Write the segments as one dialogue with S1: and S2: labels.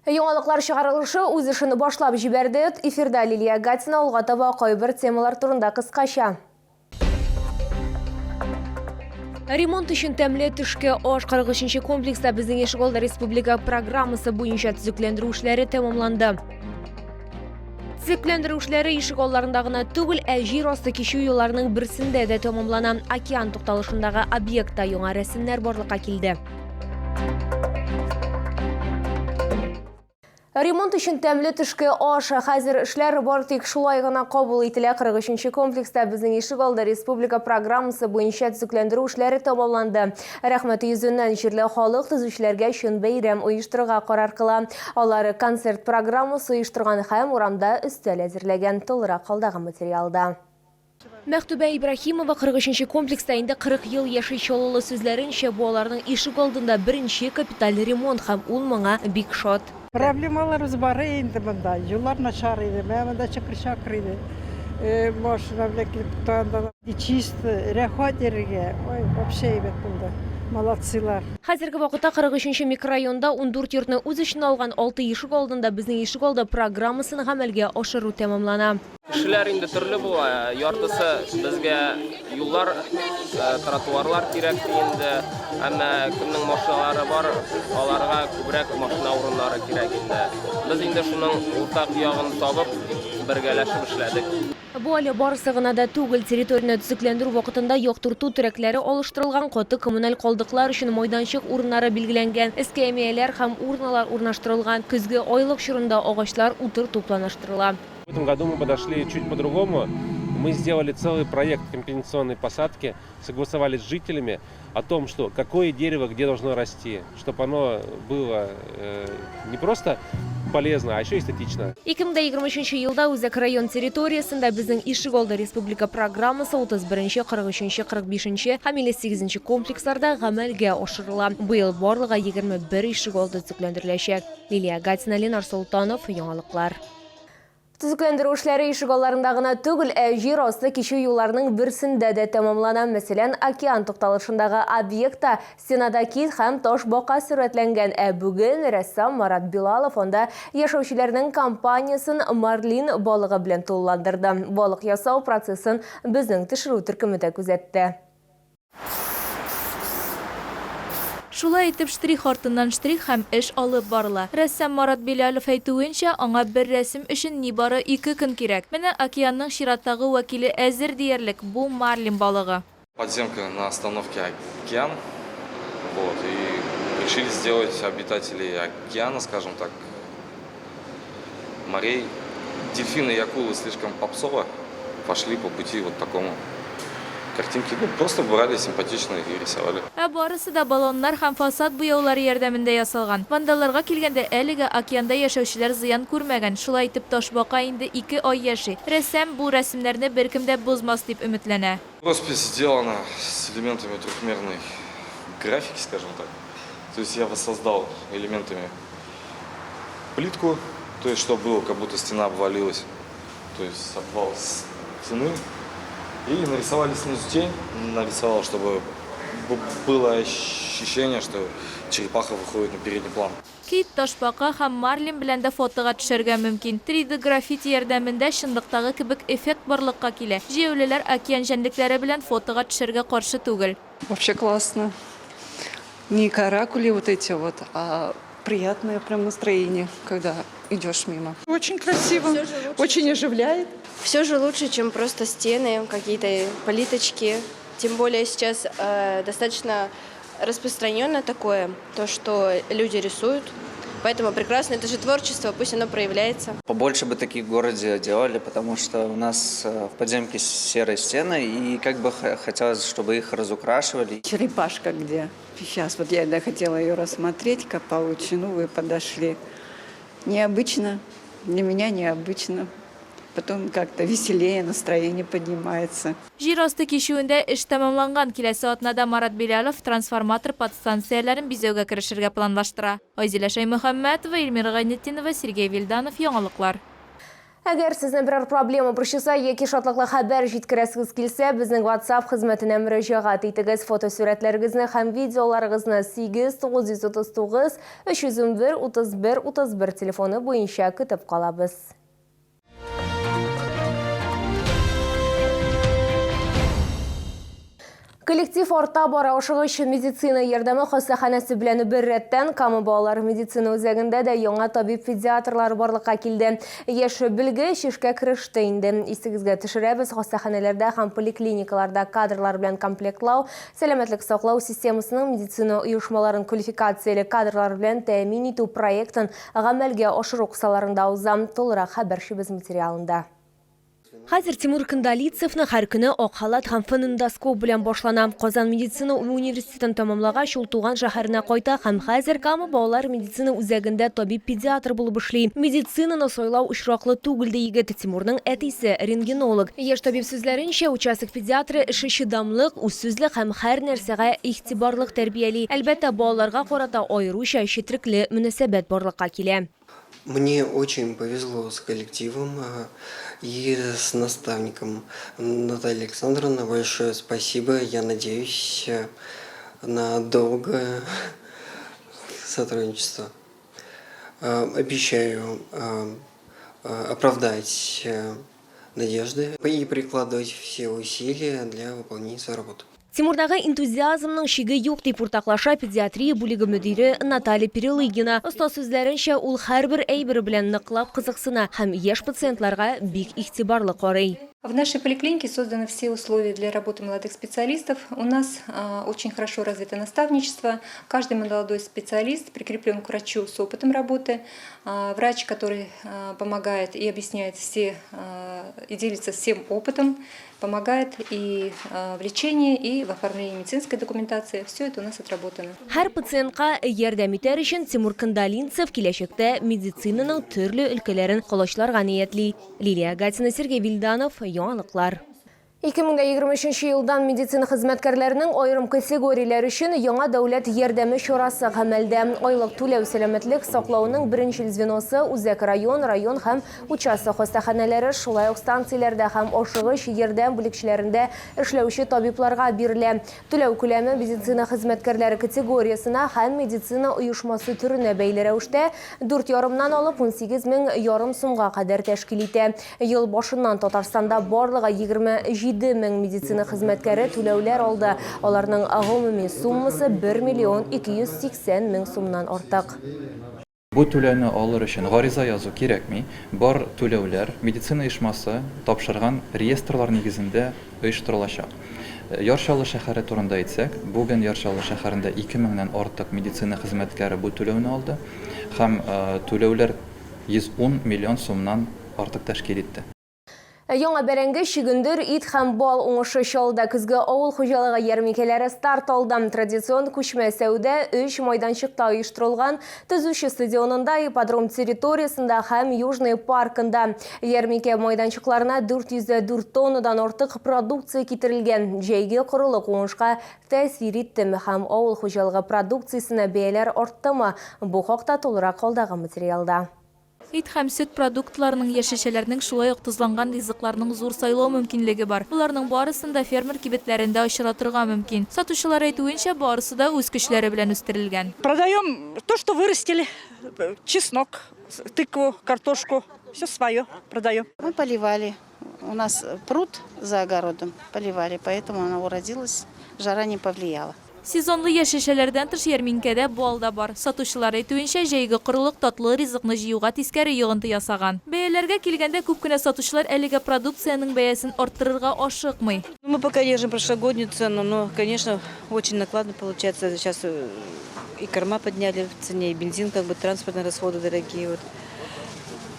S1: Яңалыклар чыгарылышы үз эшен башлап җибәрде. Эфирда Лилия Гатина алга таба кайбер темалар турында кыскача. Ремонт өчен тәмле төшке аш 43 комплекста безнең ишегалды республика программасы буенча төзекләндерү эшләре тәмамланды. Төзекләндерү эшләре ишегалларында гына түгел, ә җир асты кичү юлларының берсендә дә тәмамлана. Океан тукталышындагы объектта яңа рәсемнәр барлыкка килде. Ремонт өчен тәмле төшке аш. Хәзер эшләр бар тик шулай гына кабул ителә. 43 комплекста безнең ишек алды республика программасы буенча төзекләндерү эшләре тәмамланды. Рәхмәт йөзеннән җирле халык төзүчеләргә чын бәйрәм оештырырга карар кыла. Алар концерт программасы оештырган һәм урамда өстәл әзерләгән. Тулырак алдагы материалда. Мәхтүбә Ибраһимова 43 нче комплекста инде 40 ел яши. Чаллылы сүзләренчә, бу аларның ишек алдында беренче капиталь ремонт һәм ул моңа бик шат.
S2: Проблемаларыбыз бар инде монда. Юллар начар иде, менә монда чокыр-чакыр иде. Машина белән килеп туктаганда да чисто, рәхәт йөрергә. Ой, вообще әйбәт булды. Молодцылар.
S1: Хәзерге вакытта 43 нче микрорайонда 14 йортны үз эченә алган алты ишек алдында Безнең ишек алды программасын гамәлгә ашыру тәмамлана.
S3: Кешеләр инде төрле була, яртысы безгә юллар, э, тротуарлар кирәк ди инде, әмма кемнең машиналары бар, аларга күбрәк машина урыннары кирәк инде. Без инде шуның уртак ягын табып, бергәләшеп эшләдек.
S1: Бу әле барысы гына да түгел. Территорияне төзекләндерү вакытында яктырту терәкләре алыштырылган, каты коммуналь калдыклар өчен майданчык урыннары билгеләнгән, эскәмияләр һәм урналар урнаштырылган. Көзге айлык чорында агачлар утырту планлаштырыла.
S4: В этом году мы подошли чуть по-другому. Мы сделали целый проект компенсационной посадки, согласовали с жителями о том, что какое дерево где должно расти, чтобы оно было э, не просто полезно, а еще эстетично.
S1: 2023 елда Үзәк район территориясендә безнең ишегалды республика программасы 31, 43, 45 һәм 58 комплексларда гамәлгә ашырыла. Быел барлыгы 21 ишегалды төзекләндереләчәк. Лилия Гатина, Ленар Солтанов, Яңалыклар. Төзекләндерү эшләре ишегалларында гына түгел, ә җир асты кичү юлларының берсендә дә тәмамлана. Мәсәлән, океан тукталышындагы объектта стенада кит һәм таш бака сурәтләнгән. Ә бүген рәссам Марат Билалов анда яшәүчеләрнең компаниясен марлин балыгы белән тулыландырды. Балык ясау процессын безнең төшерү төркеме дә күзәтте.
S5: Шулай итеп, штрих артыннан штрих һәм эш алып барыла. Рәссам Марат Билялов әйтүенчә, аңа бер рәсем өчен нибары ике көн кирәк. Менә океанның чираттагы вәкиле әзер диярлек, бу марлин балыгы.
S6: Подземка на остановке Океан. Вот, и решили сделать обитателей океана, скажем так, морей. Дельфины и акулы слишком попсово пошли по пути вот такому. Картинки, ну, просто брали симпатичные и рисовали.
S5: Ә барысы да баллоннар һәм фасад буяулары ярдәмендә ясалган. Вандалларга килгәндә, әлегә океанда яшәүчеләр зыян күрмәгән. Шулай итеп, ташбака инде ике ай яши. Рәссам бу рәсемнәрне беркем дә бозмас дип өметләнә.
S6: Роспись сделана с элементами трехмерной графики, скажем так. То есть я воссоздал элементами плитку, то есть чтобы было, как будто стена обвалилась. То есть обвал стены. И нарисовали снизу тень, нарисовал, чтобы было ощущение, что черепаха выходит на передний план.
S5: Кит, ташбака һәм марлин белән дә фотога төшәргә мөмкин. 3D-граффити ярдәмендә чынлыктагы кебек эффект барлыкка килә. Җәяүлеләр океан җәнлекләре белән фотога төшәргә каршы түгел.
S7: Вообще классно. Не каракули вот эти вот, а приятное прям настроение, когда идешь мимо.
S2: Очень красиво, очень оживляет.
S8: Все же лучше, чем просто стены, какие-то плиточки. Тем более сейчас э, достаточно распространенно такое, то, что люди рисуют. Поэтому прекрасно, это же творчество, пусть оно проявляется.
S9: Побольше бы таких в городе делали, потому что у нас э, в подземке серые стены, и как бы хотелось, чтобы их разукрашивали.
S10: Черепашка где? Сейчас вот я да, хотела ее рассмотреть, как получше, ну вы подошли. Необычно, для меня необычно. Потом как-то веселее настроение поднимается.
S5: Җир асты кичүендә эш тәмамланган. Киләсе атнада Марат Билялов трансформатор подстанцияләрен бизәүгә керешергә планлаштыра. Айзилә Шәймөхәммәтова, Эльмира Гайнетдинова, Сергей Вильданов, Яңалыклар.
S1: Әгәр сезне берәр проблема борчыса яки шатлыклы хәбәр җиткерәсегез килсә, безнең WhatsApp хезмәтенә мөрәҗәгать итегез. Фотосурәтләрегезне һәм видеоларыгызны 8 939 311 31 31 телефоны буенча көтеп калабыз. Коллектив арта бара. Ашыгыч медицина ярдәме хастаханәсе белән бер рәттән Кама балалар медицина үзәгендә дә яңа табиб-педиатрлар барлыкка килде. Яшь белгеч эшкә кереште инде. Исегезгә төшерәбез, хастаханәләрдә һәм поликлиникаларда кадрлар белән комплектлау, сәламәтлек саклау системасының медицина оешмаларын квалификацияле кадрлар белән тәэмин итү проектын гамәлгә ашыру кысаларында уза. Тулырак хәбәрчебез материалында. Хәзер Тимур Кандалицевның һәр көне ак халат һәм фонендоскоп белән башлана. Казан медицина университетын тәмамлагач, ул туган шәһәренә кайта һәм хәзер Кама балалар медицина үзәгендә табиб-педиатр булып эшли. Медицинаны сайлау очраклы түгел, ди егет. Тимурның әтисе, рентгенолог. Яшь табиб сүзләренчә, участок педиатры эше чыдамлык, үзсүзлек һәм һәр нәрсәгә игътибарлык тәрбияли. Әлбәттә, балаларга карата аеруча четрекле мөнәсәбәт барлыкка килә.
S11: Мне очень повезло с коллективом и с наставником Натальей Александровной. Большое спасибо. Я надеюсь на долгое сотрудничество. Обещаю оправдать надежды и прикладывать все усилия для выполнения своей работы.
S1: Тимурдагы энтузиазмның чиге юк, дип уртаклаша педиатрия бүлеге мөдире Наталья Перелыгина. Оста сүзләренчә, ул һәрбер әйбер белән ныклап кызыксына һәм яшь пациентларга бик игътибарлы карый.
S12: В нашей поликлинике созданы все условия для работы молодых специалистов. У нас очень хорошо развито наставничество. Каждый молодой специалист прикреплен к врачу с опытом работы. Врач, который помогает и объясняет все, и делится всем опытом, помогает и в лечении, и в оформлении медицинской документации. Все это у нас отработано.
S1: Һәр пациентка ярдәм итәр өчен Тимур Кандалинцев киләчәктә медицинаның төрле өлкәләрен колачларга ниятли. Лилия Гатина, Сергей Вильданов, Яңалыклар. 2023 елдан медицина хезмәткәрләренең аерым категорияләре өчен яңа дәүләт ярдәме чарасы гамәлдә. Айлык түләү сәламәтлек саклауның беренчел звеносы үзәк район, район һәм участок хастаханәләре, шулай ук станцияләрдә һәм ашыгыч ярдәм бүлекчәләрендә эшләүче табибларга бирелә. Түләү күләме медицина хезмәткәрләре категориясенә һәм медицина оешмасы төренә бәйле рәвештә дүрт ярымнан алып 18 мең ярым сумга кадәр тәшкил итә. Ел башыннан Татарстанда барлыгы 27 мең медицина хезмәткәре түләүләр алды. Аларның гомуми суммасы 1 миллион 280 мең сумнан артык.
S13: Бу түләүне алыр өчен гариза язу кирәкми, бар түләүләр медицина оешмасы тапшырган реестрлар нигезендә оештырылачак. Яр Чаллы шәһәре турында әйтсәк, бүген Яр Чаллы шәһәрендә 2 меңнән артык медицина хезмәткәре бу түләүне алды һәм түләүләр 110 миллион сумнан артык тәшкил итте.
S1: Яңа бәрәңге, чөгендер, ит һәм бал уңышы Чаллыда көзге авыл хуҗалыгы ярминкәләре старт алды. Традицион күчмә сәүдә өч майданчыкта оештырылган, Төзүче стадионында, ипподром территориясендә һәм Южный паркында. Ярминкә майданчыкларына 404 тоннадан артык продукция китерелгән. Җәйге корылык уңышка тәэсир иттеме һәм авыл хуҗалыгы продукциясенә бәяләр арттымы? Бу хакта тулырак алдагы материалда.
S5: Ит һәм сөт продуктларының, яшелчәләрнең, шулай ук тозланган ризыкларның зур сайлау мөмкинлеге бар. Боларның барысын да фермер кибетләрендә очратырга мөмкин. Сатучылар әйтүенчә, барысы да үз көчләре белән үстерелгән.
S14: Продаем то, что вырастили, чеснок, тыкву, картошку, все свое продаем.
S15: Мы поливали. У нас пруд за огородом, поливали, поэтому она уродилась, жара не повлияла.
S5: Сезонлы яшелчәләрдән тыш ярминкәдә бал да бар. Сатучылар әйтүенчә, җәйге корылык татлы ризыкны җыюга тискәре йогынты ясаган. Бәяләргә килгәндә, күп кенә сатучылар әлегә продукциянең бәясен арттырырга ашыкмый.
S16: Мы пока держим прошлогоднюю цену, но, конечно, очень накладно получается. Сейчас и корма подняли в цене, и бензин, как бы транспортные расходы дорогие. Вот.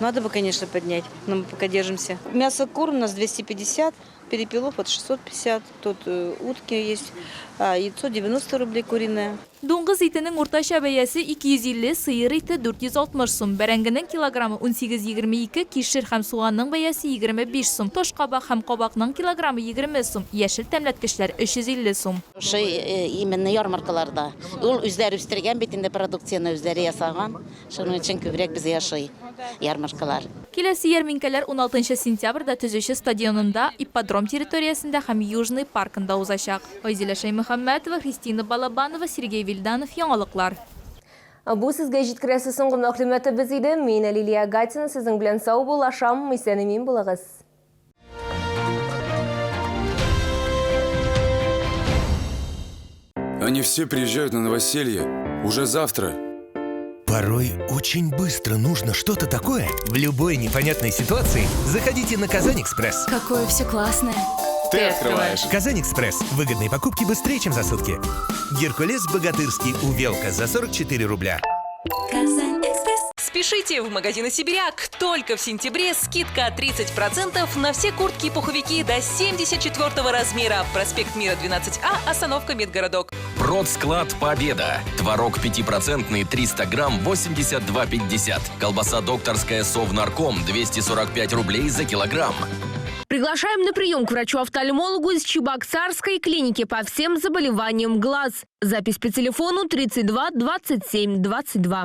S16: Надо бы, конечно, поднять, но мы пока держимся. Мясо кур у нас 250. Перепелов от 650, тут утки есть, а яйцо 90 рублей куриное.
S5: Дуңгыз итенең уртача бәясе 250, сыер ите 460 сум, бәрәңгенең килограммы 18,22, кишер һәм суганның бәясе 25 сум, ташкабак һәм кабакның килограммы 20 сум, яшел тәмләткечләр 350 сум.
S15: Шушы именно ярмаркаларда. Ул үзләре үстергән бит инде продукцияне үзләре ясаган. Шуның өчен күбрәк безгә ошый ярмаркалар.
S5: Киләсе ярминкәләр 16 сентябрьдә Төзүче стадионында, Ипподром территориясендә һәм Южный паркында узачак. Айзилә Шәймөхәммәтова, Христина Балабанова, Сергей Вильданов, Яңалыклар.
S1: Бу сезгә җиткерәсе соңгы мәгълүматыбыз иде. Мин, Лилия Гатина, сезнең белән саубуллашам. Исән-имин булыгыз.
S17: Они все приезжают на новоселье уже завтра.
S18: Порой очень быстро нужно что-то такое. В любой непонятной ситуации заходите на Казань-Экспресс.
S19: Какое все классное.
S17: Ты открываешь.
S18: Казань-Экспресс. Выгодные покупки быстрее, чем за сутки. Геркулес Богатырский Увелка за 44 рубля.
S19: Казань-Экспресс.
S20: Спешите в магазины «Сибиряк». Только в сентябре скидка 30% на все куртки и пуховики до 74 размера. Проспект Мира, 12А, остановка Медгородок.
S21: Продсклад «Победа». Творог 5% 300 грамм 82,50. Колбаса докторская «Совнарком» 245 рублей за килограмм.
S1: Приглашаем на прием к врачу-офтальмологу из Чебоксарской клиники по всем заболеваниям глаз. Запись по телефону 32 27 22.